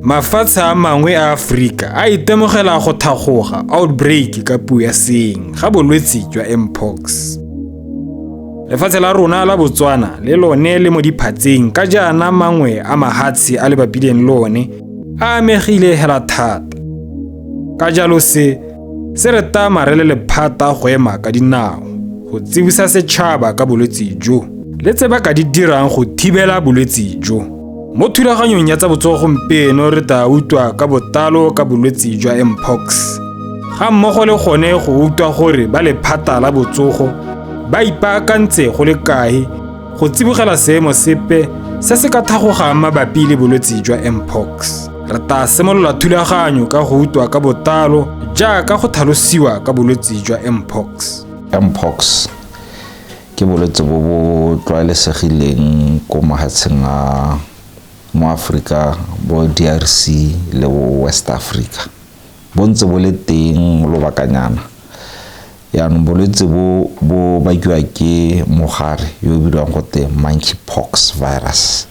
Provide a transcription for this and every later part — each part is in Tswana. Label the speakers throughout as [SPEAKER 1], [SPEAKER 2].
[SPEAKER 1] Mafatshe a mangwe a Aforika a itemogela go thagoga, outbreak ka puo ya seeng, ga bolwetse jwa Mpox. Lefatshe la rona la Botswana le lone le mo diphatseng ka jaana mangwe a mahatshe a le bapileng le one a amegile hela thata. Ka jalo se se re tama re le lephata go ema ka dinao go tsibosa setšhaba ka bolwetse jo le tse ba ka di dirang go thibela bolwetse jo. Mo thulaganyong ya tsa botsogo gompieno re tla utlwa ka bottalo ka bolwetse jwa Mpox, ga mmogo le gone go utlwa gore ba lephata la botsogo ba ipaakantse go le kae go tsibogela seemo sepe se se ka thagogang mabapi le bolwetse jwa Mpox. Re tla simolola thulaganyo ka go utlwa ka bottalo jaaka go tlhalosiwa ka bolwetse jwa Mpox.
[SPEAKER 2] Mpox ke bolwetse bo bo tlwaelesegileng ko mahatsheng a mo Aforika, bo DRC le bo West Africa. Bo ntse bo le teng lobakanyana. Yaanong bolwetse bo bo bakiwa ke mogare yo o bidiwang gote monkeypox virus.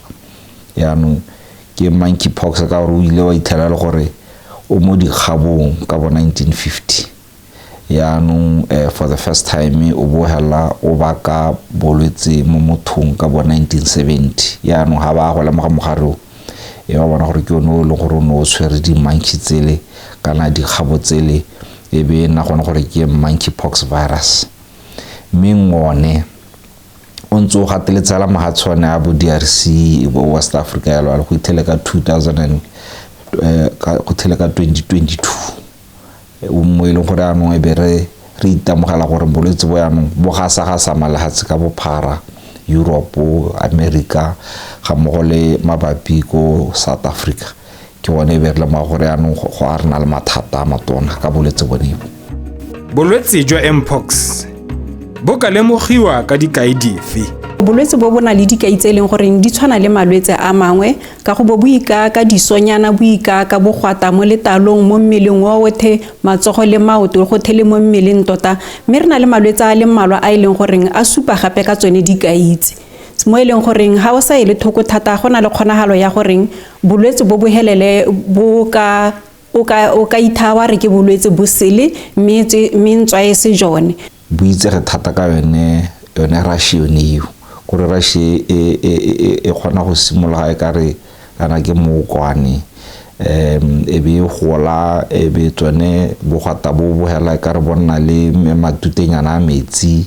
[SPEAKER 2] Yaanong ke monkeypox ka gore o ile wa itlhela le gore o mo dikgabong ka bo 1950. Yaanong for the first time o bo hela o baka bolwetse mo mothong ka bo 1970. Yaanong ga ba go lemoga mogare o, e ba bona gore ke one o e leng gore o ne o tshwere di-monkey tsele kana dikgabo tsele, e be e nna gone gore ke monkeypox virus. Mme ngone o ntse o gateletse hela mahatshe one a bo DRC, bo West Africa yalo yalo, go ithele ka two thousand and, ka, go ithele ka 2022, mo e leng gore yaanong e be re itemogela gore bolwetse bo yaanong bo gasa-gasama lehatshe ka bophara, Europe, America, ga mmogo le mabapi ko South Africa. Ke gone e be re lemoga gore yaanong go a re na le mathata a matona ka bolwetse bone bo.
[SPEAKER 1] Bolwetse jwa Mpox bo ka lemogiwa ka dikai dife?
[SPEAKER 3] Bolwetse bo bo na le dikai tse e leng goreng di tshwana le malwetse a mangwe, ka go bo bo ikaka disonyana, bo ikaka bogwata mo letalong, mo mmeleng o othe, matsogo le maoto, go thele mo mmeleng tota. Mme re na le malwetse a le mmalwa a e leng goreng a supa gape ka tsone dikai tse. Mo e leng goreng ga o sa ele thoko thata, go na le kgonagalo ya goreng bolwetse bo bo helele bo ka, o ka, o ka ithaa wa re ke bolwetse bo sele, mme tse, mme ntswa e se jone.
[SPEAKER 2] Bo itsege thata ka yone, yone rash yone eo. Kore rash e, e, e, e, e kgona go simologa e ka re kana ke mookwane, e be e gola, e be tsone bogwata bo bo hela e ka re bo nna le matutenyana a metsi,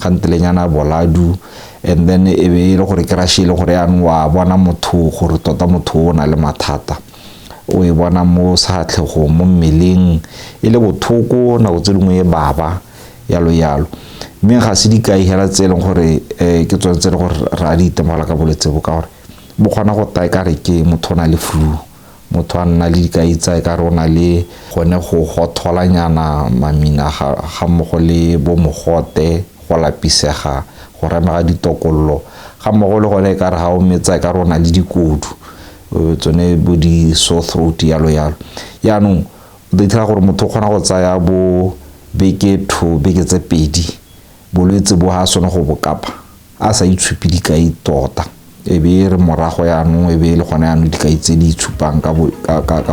[SPEAKER 2] kgantelenyana a boladu, and then e be e le gore ke rash e le gore yaanong wa bona motho gore tota motho o na le mathata. O e bona mo sefatlhegong, mo mmeleng, e le bothoko, nako tse dingwe e baba, yalo yalo. Mme ga se dikai hela tse e leng gore ke tsone tse e leng gore re a di itemogela ka bolwetse bo, ka gore bo kgona go taya kare ke motho o na le flu, motho a nna le dikai tsa e kare o na le gone go gotholanyana mamina ga mmogo le bo mogote, go lapisega, go remega ditokololo, ga mmogo le gone e kare ga o metsa e kare o na le dikodu, tsone bo di sore throat yalo yalo. Yaanong o tla itlhela gore motho o kgona go tsaya bo beke 2, beke tse 2, bolwetse bo ha sone go bo kapa a sa itshupe dikai tota, e be e re morago yaanong e be e le gone yaanong dikai tse di itshupang ka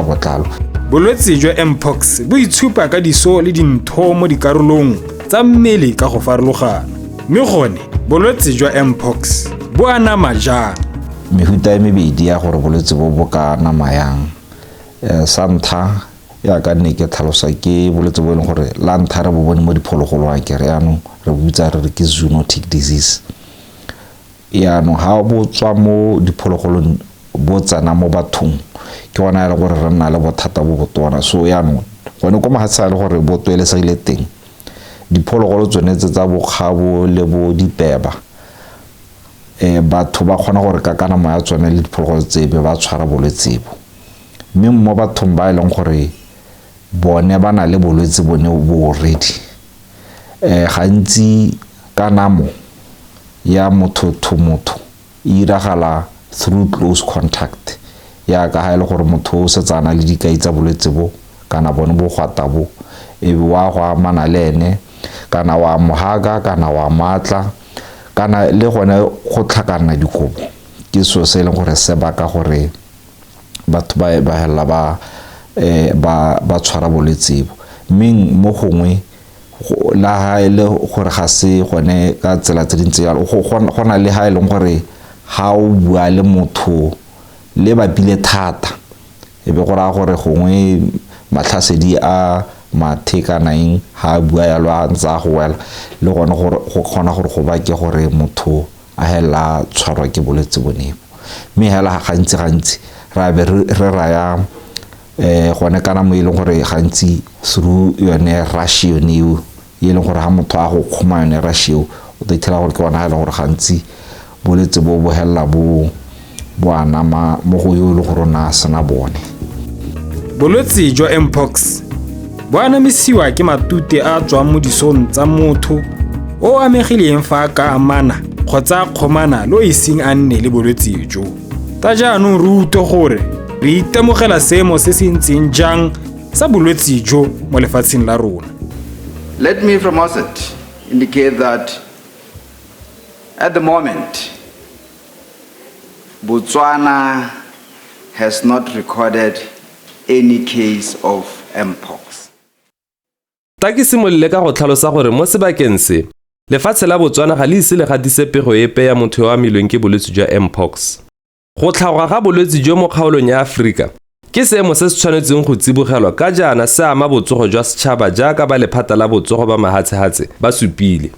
[SPEAKER 2] botlalo.
[SPEAKER 1] Bolwetse jwa Mpox bo itshupa ka diso le dintho mo dikarolong tsa mmele ka go farologana. Mme gone bolwetse jwa Mpox bo anama jang?
[SPEAKER 2] Mehuta e mebedi ya gore bolwetse bo bo ka anama yang. Sa ntlha, yaka nne ke tlhalosa, ke bolwetse bo e leng gore la ntlha re bo bone mo diphologolong akere, yaanong re bo bitsa re re ke zoonotic disease. Yaanong ha bo tswa mo diphologolong bo tsena mo bathong, ke gona e le gore re nna le bothata bo botona. So yaanong gone ko mahatshe a le gore bo tlwaelesegile teng, diphologolo tsone tse tsa bokgabo le bo dipeba, batho ba kgona gore ka kanamo ya tsone le diphologolo tse be ba tshwara bolwetse bo. Mme mo bathong ba e leng gore bone ba na le bolwetse bone bo already, gantsi kanamo ya motho to motho e iragala through close contact, yaka ha e le gore motho o setse a na le dikai tsa bolwetse bo kana bone bogwata bo, e be wa go amana le ene, kana wa mo haka, kana wa matla, kana le gone go tlhakana dikobo, ke selo se e leng gore se baka gore Batho ba helela ba ba tshwara bolwetse bo. Mme mo gongwe la ha e le gore ga se gone ka tsela tse dintse jalo, go na le ha e leng gore ha o bua le motho le bapile thata, e be go raya gore gongwe matlhasedi a mathe kana eng ha a bua yalo a ntse a go wela, le gone gore go kgona gore go bake gore motho a hela tshwarwa ke bolwetse bone. Mme hela gantsi ra be re raya gone kana mo e leng gore gantsi through yone rash yone eo, e leng gore ha motho a go kgoma yone rash eo, o tla ithela gore ke gona ha e leng gore gantsi bolwetse bo bo helela bo anama mo go yo e leng gore o ne a sena bone.
[SPEAKER 1] Bolwetse jwa Mpox bo anamisiwa ke matute a a tswang mo disong tsa motho o amegileng fa a ka amana kgotsa a kgomana le o iseng a nne le bolwetse jo. Ta jaanong re utlwe gore re itemogela seemo se se ntseng jang sa bolwetse jo mo lefatsheng la rona.
[SPEAKER 4] Let me from outset indicate that at the moment, Botswana has not recorded any case of Mpox.
[SPEAKER 5] Ta ke simolole ka go tlhalosa gore mo sebakeng se, lefatshe la Botswana ga le ise le gatise pego epe ya motho yo a amilweng ke bolwetse jwa Mpox. Go tlhagoga ga bolwetse jo mo kgaolong ya Aforika ke seemo se se tshwanetseng go tsibogelwa ka jaana se ama botsogo jwa setšhaba jaaka ba lephata la botsogo ba mahatshehatshe ba supile.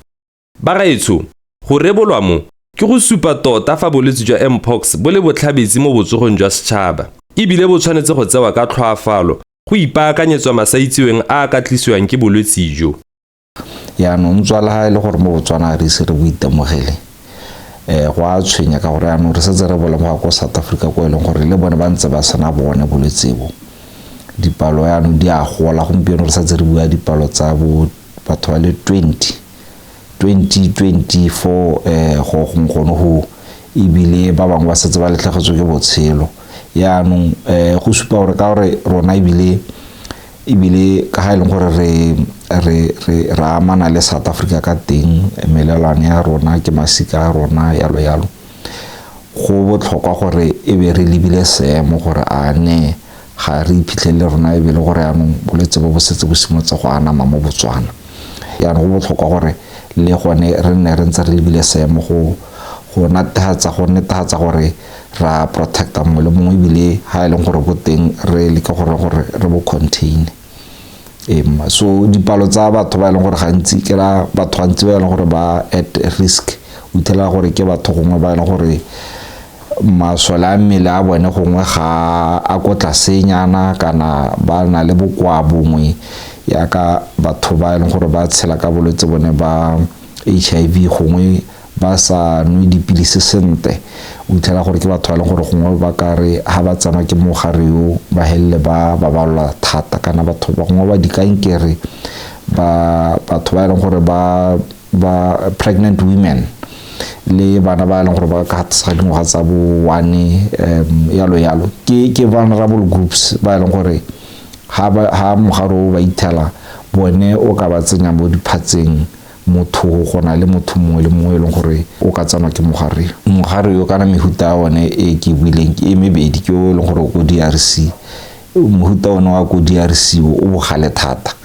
[SPEAKER 5] Bagaetsho, go rebolwa mo ke go supa tota fa bolwetse jwa Mpox bo le botlhabetsi mo botsogong jwa setšhaba, ebile bo tshwanetse go tsewa ka tlhoafalo go ipaakanyetswa masaitseweng a a ka tlisiwang ke bolwetse jo.
[SPEAKER 2] Yaanong ntswa le ha e le gore mo Botswana re ise re bo itemogele, go a tshwenya ka gore yaanong re setse re bo lemoga ko South Africa ko e leng gore le bone ba ntse ba sena bone bolwetse bo. Dipalo yaanong di a gola, gompieno re setse re bua dipalo tsa bo batho ba le 20, 24 go gongwe gone go, ebile ba bangwe ba setse ba latlhegetswe ke botshelo. Yaanong go supa gore ka gore rona ebile ka ga e leng gore re amana le South Africa ka teng, melelwane ya rona ke masika a rona yalo yalo, go botlhokwa gore e be re lebile seemo gore a ne ga re iphitlhelele rona e be le gore yaanong bolwetse bo bo setse bo simolotse go anama mo Botswana. Yaanong go botlhokwa gore le gone re nne re ntse re lebile seemo go netefatsa gore ra protecta mongwe le mongwe, ebile ha e leng gore bo teng re leke gore re bo contain. So dipalo tsa batho ba e leng gore gantsi ke ra batho gantsi ba e leng gore ba at risk, o ithela gore ke batho gongwe ba e leng gore masole a mmele a bone gongwe ga a ko tlasenyana kana ba na le bokoa bongwe, yaka batho ba e leng gore ba tshela ka bolwetse bone ba HIV, gongwe ba sa nwe dipilisi sentle, o itlhela gore ke batho ba e leng gore gongwe ba ka re ha ba tsamaya ke mogare yo ba helele ba babalwa thata, kana batho ba gongwe ba dikankere, ba batho ba e leng gore ba pregnant women le bana ba e leng gore ba ka ga dingwaga tsa bo 1, yalo yalo, ke vulnerable groups ba e leng gore ha mogare o ba ithela bone o ka ba tsenya mo diphatseng motho go na le motho mongwe le mongwe e leng gore o ka tsanwa ke mogare. Mogare yo kana mehuta ya one e ke buileng e mebedi, ke o e leng gore o ko DRC. Mohuta one wa ko DRC o bogale thata,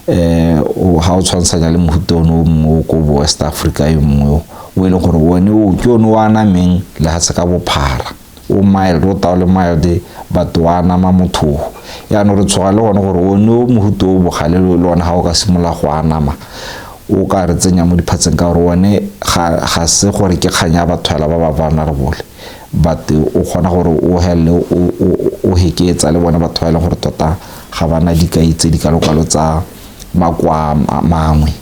[SPEAKER 2] ha o tshwantshanya le mohuta one o mongwe o ko bo West Africa e mongwe o e leng gore one o ke one o anameng lehatshe ka bophara, o mild, o taole mild, but o anama motho. Yaanong re tshoga le gone gore one o mohuta o bogale le one ha o ka simolola go anama o ka re tsenya mo diphatseng, ka gore one ga se gore ke kgang ya batho fela ba ba vulnerable, but o kgona gore o helele o heketsa le bone batho ba e leng gore tota ga bana dikai tse di kalo-kalo tsa makoa mangwe.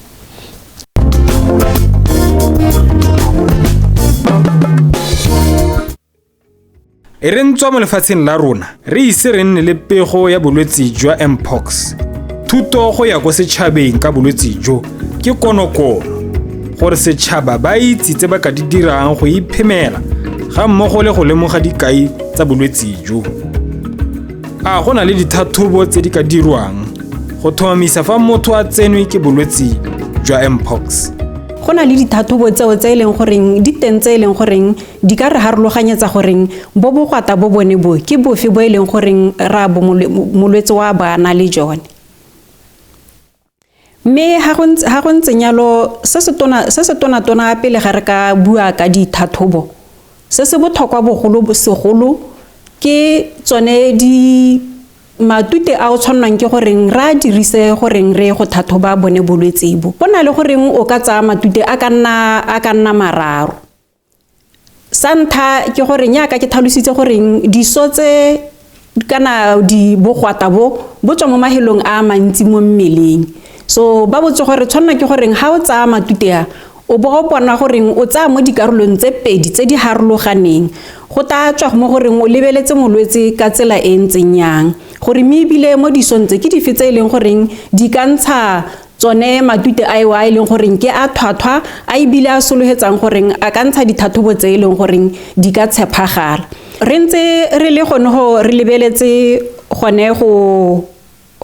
[SPEAKER 1] E re ntswa mo lefatsheng la rona re ise re nne le pego ya bolwetse jwa Mpox, thuto go ya ko setšhabeng ka bolwetse jo ke konokono gore setšhaba ba itse tse ba ka di dirang go iphemela ga mmogo le go lemoga dikai tsa bolwetse jo. A go na le dithathobo tse di ka dirwang go tlhomamisa fa motho a tsenwe ke bolwetse jwa Mpox?
[SPEAKER 3] Go na le dithathobo tseo tse e leng goreng di teng tse e leng goreng di ka re harologanyetsa goreng bo bogwata bo bone bo ke bofe bo e leng goreng ra bo molwetse wa ba na le jone. Mme ha go ntse nyalo se se tona-tona pele ga re ka bua ka dithathobo, se se botlhokwa bogolo segolo ke tsone di matute a o tshwannwang ke goreng ra dirise goreng re go thathoba bone bolwetse bo. Go na le goreng o ka tsaya matute a ka nna mararo. Sa ntlha ke goreng yaka ke tlhalositse goreng diso tse kana di bogwata bo bo tswa mo mahelong a mantsi mo mmeleng. So ba botse gore tshwanna ke goreng ha o tsaya matute a o bo o bona goreng o tsaya mo dikarolong tse pedi tse di harologaneng. Go ta tswa mo goreng o lebeletse molwetse ka tsela e ntseng yang, gore mme ebile mo disong tse ke dife tse e leng goreng di ka ntsha tsone matute a eo a e leng goreng ke a thwathwa a ebile a sologetsang goreng a ka ntsha dithathobo tse e leng goreng di ka tshepagala. Re ntse re le gone go re lebeletse gone go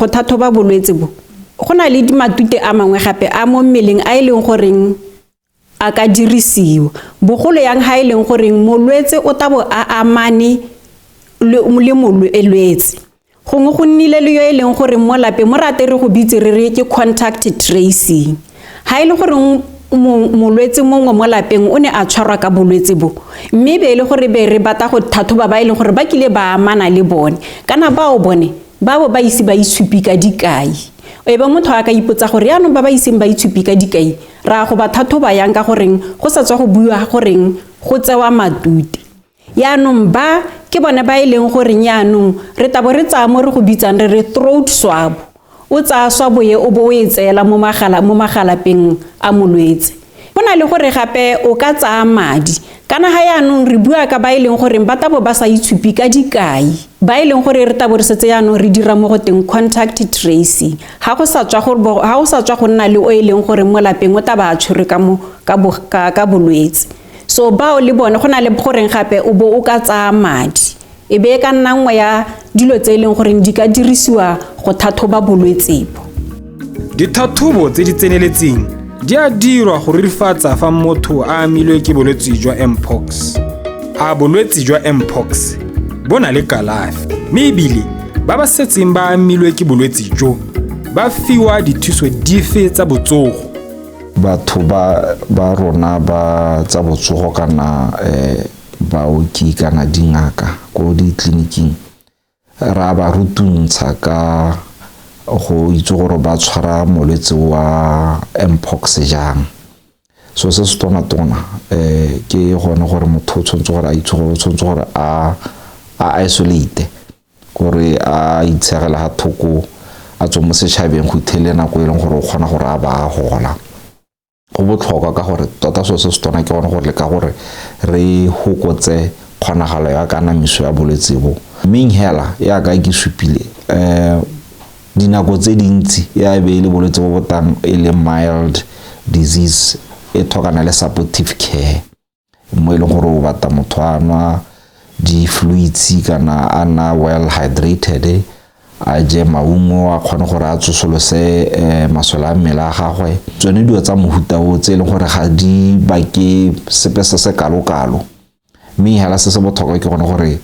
[SPEAKER 3] thathoba bolwetse bo. Go na le matute a mangwe gape a mo mmeleng a e leng goreng a ka dirisiwa, bogolo yang ha e leng goreng molwetse o tabo a amane le molwetse. Gongwe go nnile le yo e leng gore mo lapeng mo rate re go bitse re re ke contact tracing. Ha e le goreng molwetse mongwe mo lapeng o ne a tshwarwa ka bolwetse bo, mme be e le gore be re batla go thathoba ba e leng gore ba kile ba amana le bone, kana bao bone ba bo ba ise ba itshupi ka dikai. E be motho a ka ipotsa gore yaanong ba ba iseng ba itshupi ka dikai ra go ba thathoba yang ka goreng go sa tswa go buiwa goreng go tsewa matute. Yaanong ba ke bone ba e leng goreng yaanong re tabo re tsaya mo re go bitsang re re throat swab. O tsaya swabo ye o bo o e tseela mo magalapeng a molwetse. Go na le gore gape o ka tsaya madi, kana ha yaanong re bua ka ba e leng goreng ba tabo ba sa itshupi ka dikai, ba e leng gore re tabo re setse yaanong re dira mo go teng contact tracing. Ha go sa tswa go nna le o e leng gore mo lapeng o taba a tshwerwe ka bolwetse. So bao le bone go na le goreng gape o bo o ka tsaya madi, e be e ka nna nngwe ya dilo tse e leng goreng di ka dirisiwa go thathoba bolwetse bo.
[SPEAKER 1] Dithathobo tse di tseneletseng di a dirwa go rurifatsa fa motho a amilwe ke bolwetse jwa Mpox. A bolwetse jwa Mpox bo na le kalafi, mme ebile ba ba setseng ba amilwe ke bolwetse jo ba fiwa dithuso dife tsa botsogo?
[SPEAKER 2] Batho ba rona ba tsa botsogo kana baoki kana dingaka ko ditleliniking ra ba rutuntsha ka go itse gore ba tshwara molwetse wa Mpox jang. So se se tona-tona ke gone gore motho o tshwanetse gore a itse gore o tshwanetse gore a isolate, gore a itshegela ga thoko a tswe mo setšhabeng go ithele nako e leng gore o kgona gore a ba a gola. Go botlhokwa ka gore tota so se se tona ke gone gore le ka gore re hokotse kgonagalo ya kanamiso ya bolwetse bo. Mme hela yaka ke supile dinako tse dintsi ya be e le bolwetse bo botang e le mild disease e tlhokana le supportive care, mo e leng gore o batla motho a nwa di-fluids kana a nna well hydrated, a je maungo a kgone gore a tsosolose masole a mmele a gagwe. Tsone dilo tsa mohuta o tse e leng gore ga di bake sepe se se kalo-kalo. Mme hela se se botlhokwa ke gone gore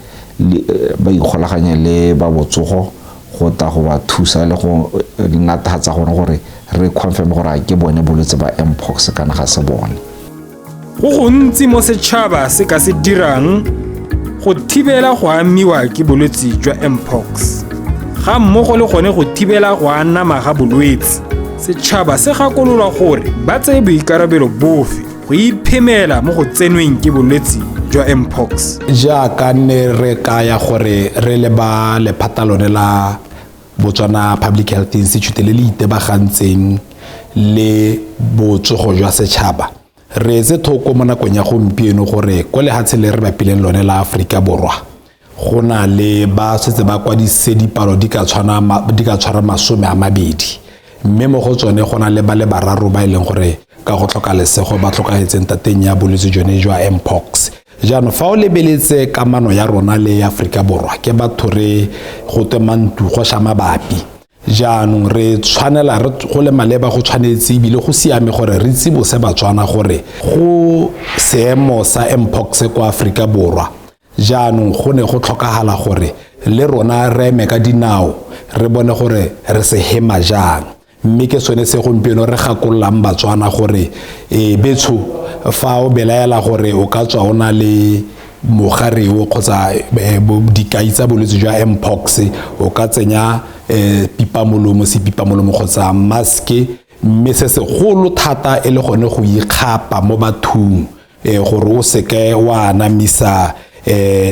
[SPEAKER 2] ba ikgolaganye le ba botsogo go tla go ba thusa le go nathatsa gone gore re confirm gore a ke bone bolwetse ba Mpox kana ga se bone.
[SPEAKER 1] Go gontsi mo setšhaba se ka se dirang go thibela go amiwa ke bolwetse jwa Mpox, ga mmogo le gone go thibela go anama ga bolwetse. Setšhaba se gakololwa gore ba tseye boikarabelo bofe go iphemela mo go tsenweng ke bolwetse jwa Mpox.
[SPEAKER 6] Jaaka ne re kaya gore re le ba lephata lone la Botswana Public Health Institute le le itebagantseng le botsogo jwa setšhaba, re etse thoko mo nakong ya gompieno gore ko lehatshe le re bapileng lone la Aforika Borwa go na le ba setse ba kwadisitse dipalo di ka tshwara 20, mme mo go tsone go na le ba le bararo ba e leng gore ka go tlhoka lesego ba tlhokagetseng tateng ya bolwetse jone jwa Mpox. Jaanong fa o lebeletse kamano ya rona le Aforika Borwa ke batho re go twe mantu go sha mabapi. Jaanong re tshwanela re go le maleba go tshwanetse ebile go siame gore re tsibose Batswana gore go seemo sa Mpox kwa Aforika Borwa. Jaanong go ne go tlhokagala gore le rona re eme ka dinao re bone gore re se hema jang. Mme ke sone se gompieno re gakololang Batswana gore betsho fa o belaela gore o ka tswa o na le mogare o kgotsa dikai tsa bolwetse jwa Mpox, o ka tsenya pipamolomo, sepipamolomo kgotsa maske, mme se segolo thata e le gone go ikgapa mo bathong gore o seke wa anamisa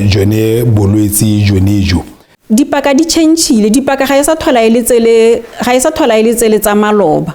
[SPEAKER 6] jone bolwetse jone jo.
[SPEAKER 3] Dipaka di change-ile, dipaka ga e sa tlhola e le tsele, ga e sa tlhola e le tsele tsa maloba.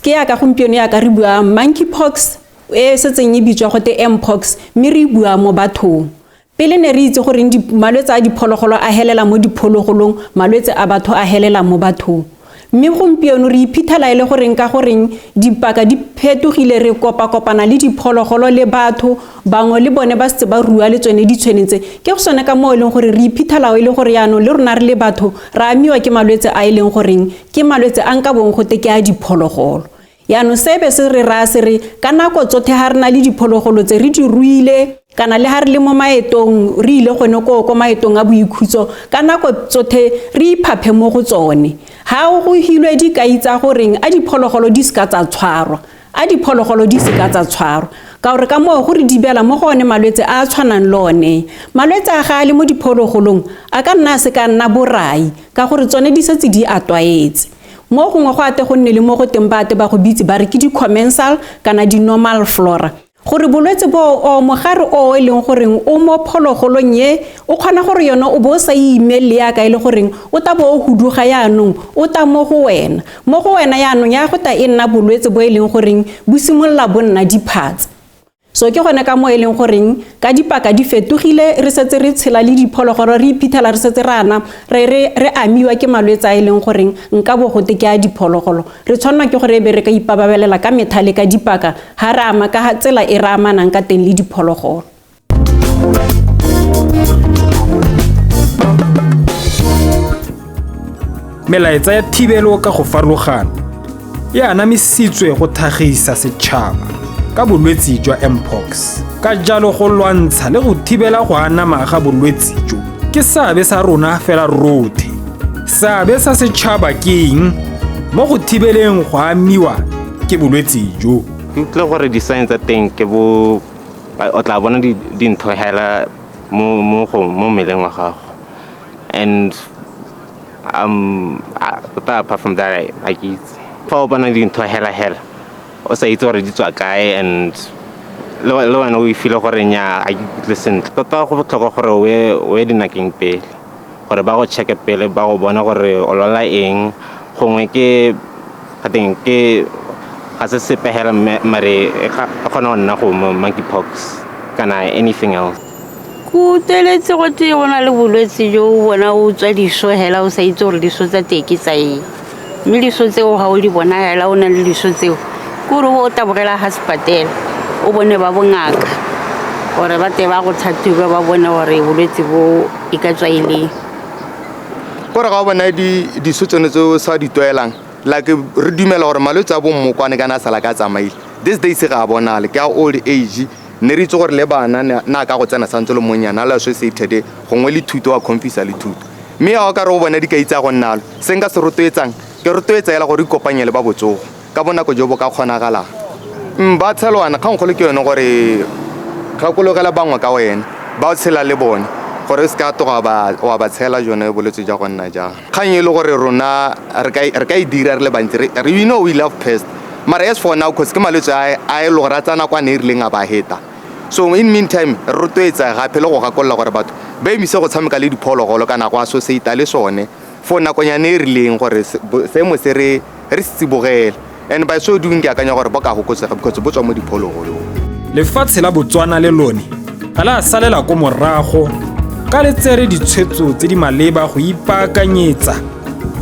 [SPEAKER 3] Ke yaka gompieno yaka re bua monkeypox e setseng e bitswa gote Mpox, mme re bua mo bathong. Pele ne re itse gore malwetse a diphologolo a helela mo diphologolong, malwetse a batho a helela mo bathong. Mme gompieno re iphitlhela e le goreng ka goreng dipaka di phetogile, re kopa-kopana le diphologolo le batho, bangwe le bone ba setse ba rua le tsone ditshwene tse. Ke go sone ka moo e leng gore re iphitlhela e le gore jaanong le rona re le batho re amiwa ke malwetse a e leng goreng ke malwetse a nka bong gote ke a diphologolo. Jaanong sebe se re raya se re ka nako tsotlhe ga re na le diphologolo tse re di ruile, kana le ha re le mo maetong re ile gone ko ko maetong a boikhutso, ka nako tsotlhe re iphaphe mo go tsone. Ha go hilwe dikai tsa goreng a diphologolo di seka tsa tshwarwa, a diphologolo di seka tsa tshwarwa, ka gore ka moo go re dibela mo go one malwetse a a tshwanang le one. Malwetse a ga a le mo diphologolong a ka nna a se ka nna borai, ka gore tsone di setse di a tlwaetse. Mo gongwe go ate go nne le mo go teng ba ate ba go bitse ba re ke di-commensal kana di-normal flora. Gore bolwetse bo o mogare o e leng goreng o mo phologolong e o kgona gore yone o bo o sa imelele yaka e le goreng o ta bo o huduga yaanong o ta mo go wena. Mo go wena yaanong ya go ta e nna bolwetse bo e leng goreng bo simolola bo nna diphatsa. So ke gone ka mo e leng goreng ka dipaka di fetogile, re setse re tshela le diphologolo, re iphitlhela re setse re ana re amiwa ke malwetse a e leng goreng nka bo gote ke a diphologolo. Re tshwanela ke gore e be re ka ipababelela ka methale ka dipaka ha re ama ka tsela e re amanang ka teng le diphologolo.
[SPEAKER 1] Melaetsa ya thibelo ka go farologana e anamisitswe go tlhagisa setšhaba ka bolwetse jwa Mpox. Ka jalo go lwantsha le go thibela go anama ga bolwetse jo ke seabe sa rona fela rotlhe. Seabe sa setšhaba ke eng mo go thibeleng go amiwa ke bolwetse jo?
[SPEAKER 7] Ke utlwile gore di-sign tsa teng ke bo o tla bona dintho hela mo mmeleng wa gago. And apart from that, I ke itse. Fa o bona dintho hela hela o sa itse gore di tswa kae, and le wena o ifile gore nnyaa ga ke ikutlwe sentle. Tota go botlhokwa gore o ye dinakeng pele, gore ba go check-e pele, ba go bone gore o lwala eng. Gongwe ke ga teng ke ga se sepe hela, mare e kgona go nna go monkeypox kana anything else.
[SPEAKER 8] Ke utlweletse gote go na le bolwetse jo o bona o tswa diso hela o sa itse gore diso tsa teng ke tsa eng, mme diso tseo ga o di bona hela o na le diso tseo, ke gore o tabogela ga sepatela o bone ba bongaka gore ba tle ba go tlhatlhobe ba bone gore bolwetse bo e ka tswa e leng.
[SPEAKER 9] Kore ga o bona diso tsone tse o sa di tlwaelang, like re dumela gore malwetse a bo mmokwane kana a sala ka tsamaile. These days ga a bonale, ke a old age. Ne re itse gore le bana na ka go tsena santse le monyana a le associated gongwe le thuto wa confuse le thuto. Mme ga o ka re o bona dikai tsa go nnalo, se nka se rotloetsang ke rotloetsa hela gore ikopanye le ba botsogo ka bonako jo bo ka kgonagalang. Ba tshelwana kgangkgolo ke yone gore gakologela bangwe ka wena ba o tshela le bone gore o se ka tloga wa ba tshela jone bolwetse jwa go nna jang. Kgang e le gore rona re ka e dira re le bantsi, we know we love pest, mara as for now cause ke malwetse a e le gore a tsaya nakwana e rileng a ba heta. So in meantime re rotloetsa gape le go gakolola gore batho ba emise go tshameka le diphologolo kana go associate le sone for nakonyana e rileng gore seemo se re se tsibogele. And by so doing ke akanya gore bo ka fokotsega because bo tswa mo diphologolong.
[SPEAKER 1] Lefatshe la Botswana le lone ga la salela ko morago ka le tsere ditshwetso tse di maleba go ipaakanyetsa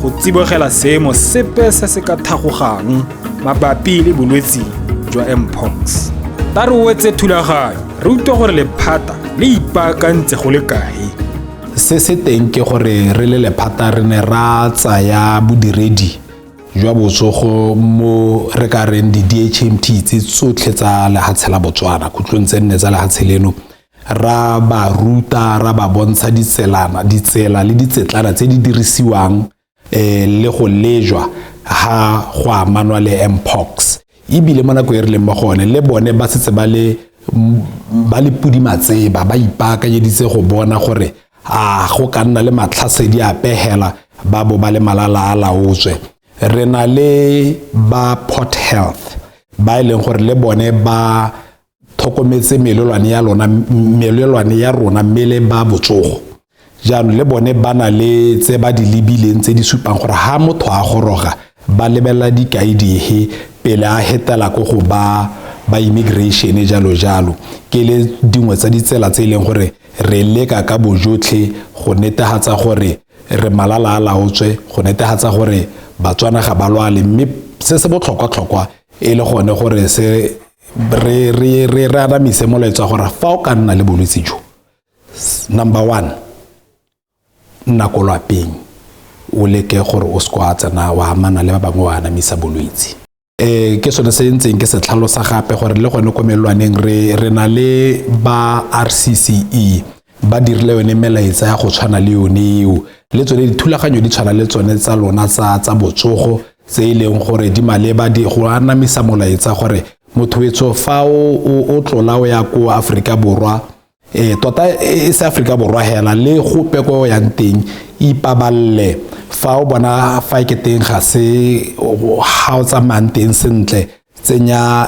[SPEAKER 1] go tsibogela seemo sepe se se ka thagogang mabapi le bolwetse jwa Mpox. Ta re wetse thulaganyo re utlwe gore lephata le ipaakantse go le kae.
[SPEAKER 6] Se se teng ke gore re le lephata re ne ra tsaya bodiredi jwa botsogo mo re ka reng di-DHMT tse tsotlhe tsa lehatshe la Botswana, khutlong tse nne tsa lehatshe leno, ra ba ruta, ra ba bontsha ditselana, ditsela le ditsetlana tse di dirisiwang le go lejwa ha go amanwa le mpox. Ebile mo nako e re leng mo go one, le bone ba setse ba le ba le pudi matseba, ba ipaakanyeditse go bona gore a go ka nna le matlhasedi a pegela ba bo ba le malala a laotswe. Re na le ba Port Health ba e leng gore le bone ba tlhokometse melelwane ya lona, melelwane ya rona, mme le ba botsogo jaanong le bone ba na le tse ba di lebileng tse di supang gore ha motho a goroga ba lebelela dikai dihe pele a hetela ko go ba ba immigration, jalo jalo. Ke le dingwe tsa ditsela tse e leng gore re leka ka bojotlhe go netefatsa gore re malala a laotswe, go netefatsa gore Batswana ga ba lwale, mme se se botlhokwa-tlhokwa e le gone gore se re re re re anamise molaetsa gore fa o ka nna le bolwetse jo, number one, nna ko lwapeng, o leke gore o se kwa tsena wa amana le ba bangwe wa anamisa bolwetse. Ke sone se ntseng ke se tlhalosa gape gore le gone ko melelwaneng re na le ba RCCE ba dirile yone melaetsa ya go tshwana le yone eo, le tsone dithulaganyo di tshwana le tsone tsa lona tsa botsogo tse e leng gore di maleba di go anamisa molaetsa gore motho wetso fa o tlola o ya ko Aforika Borwa, tota e se Aforika Borwa hela le gope ko o yang teng, ipaballe. Fa o bona fa e ke teng ga se ga o tsamayang teng sentle, tsenya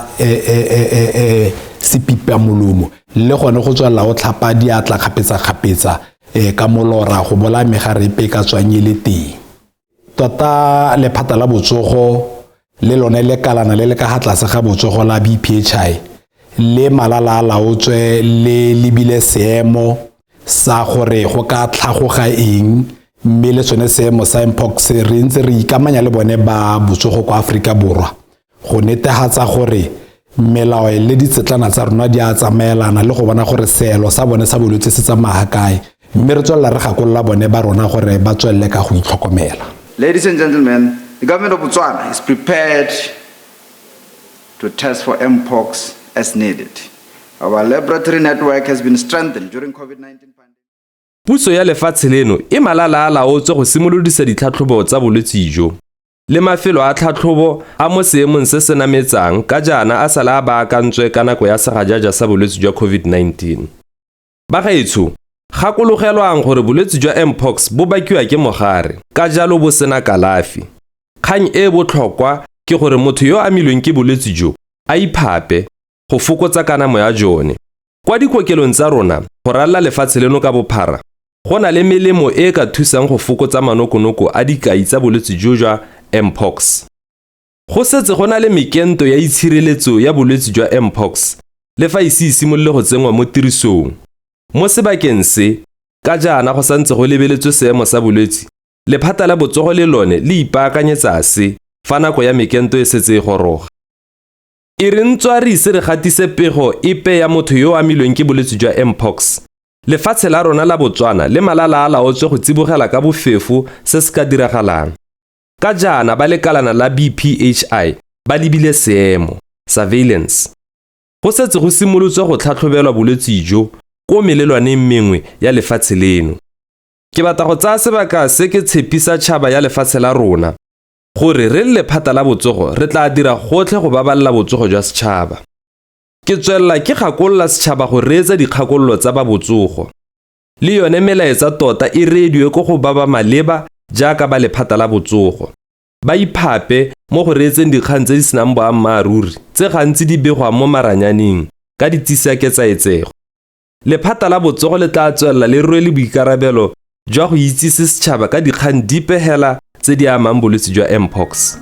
[SPEAKER 6] sepipa molomo, le gone go tswelela o tlhapa diatla kgapetsa-kgapetsa ka molora go bolaya megare epe e ka tswang e le teng. Tota lephata la botsogo le lone le kalana le le ka ga tlase ga botsogo la BPHI le malala a laotswe le lebile seemo sa gore go ka tlhagoga eng, mme le sone seemo sa mpox re ntse re ikamanya le bone ba botsogo kwa Aforika Borwa go netefatsa gore melao le ditsetlana tsa rona di a tsamaelana le go bona gore seelo sa bone sa bolwetse se tsamaya kae, mme re tswelela re gakolola bone ba rona gore ba tswelele ka go itlhokomela.
[SPEAKER 4] Ladies and gentlemen, the government of Botswana is prepared to test for mpox as needed. Our laboratory network has been strengthened during COVID-19 pandemic.
[SPEAKER 5] Puso ya lefatshe leno e malala a laotswe go simolodisa ditlhatlhobo tsa bolwetse jo le mafelo a tlhatlhobo a mo seemong se se nametsang ka jaana a sala a baakantswe ka nako ya segajaja sa bolwetse jwa COVID-19. Bagaetsho, gakologelwang gore bolwetse jwa mpox bo bakiwa ke mogare, ka jalo bo sena kalafi. Kgang e e botlhokwa ke gore motho yo amilweng ke bolwetse jo a iphape go fokotsa kanamo ya jone. Kwa dikokelong tsa rona go ralala lefatshe leno ka bophara, go na le melemo e e ka thusang go fokotsa manokonoko a dikai tsa bolwetse jo jwa mpox. Go setse go na le mekento ya itshireletso ya bolwetse jwa mpox le fa ise e simolole go tsenngwa mo tirisong. Mo sebakeng se, ka jaana go santse go lebeletswe seemo sa bolwetse, lephata la botsogo le lone le ipaakanyetsa se fa nako ya mekento e setse e goroga. E re ntswa re ise re gatise pego epe ya motho yo o amilweng ke bolwetse jwa mpox, lefatshe la rona la Botswana le malala a laotswe go tsibogela ka bofefo se se ka diragalang. Ka jaana ba lekalana la BPHI ba lebile seemo, surveillance. Go setse go simolotswe go tlhatlhobelwa bolwetse jo ko melelwaneng mengwe ya lefatshe leno. Ke batla go tsaya sebaka se ke tshepisa tšhaba ya lefatshe la rona gore re le lephata la botsogo re tla dira gotlhe go babalela botsogo jwa setšhaba. Ke tswelela ke gakolola setšhaba go reetsa dikgakololo tsa ba botsogo. Le yone melaetsa tota e reediwe ko go ba ba maleba jaaka ba lephata la botsogo. Ba iphape mo go reetseng dikgang tse di senang boammaaruri tse gantsi di begwang mo maranyaneng ka di tsisa ketsaetsego. Lephata la botsogo le tla tswelela le rwele boikarabelo jwa go itsise setšhaba ka dikgang dipe hela tse di amang bolwetse jwa mpox.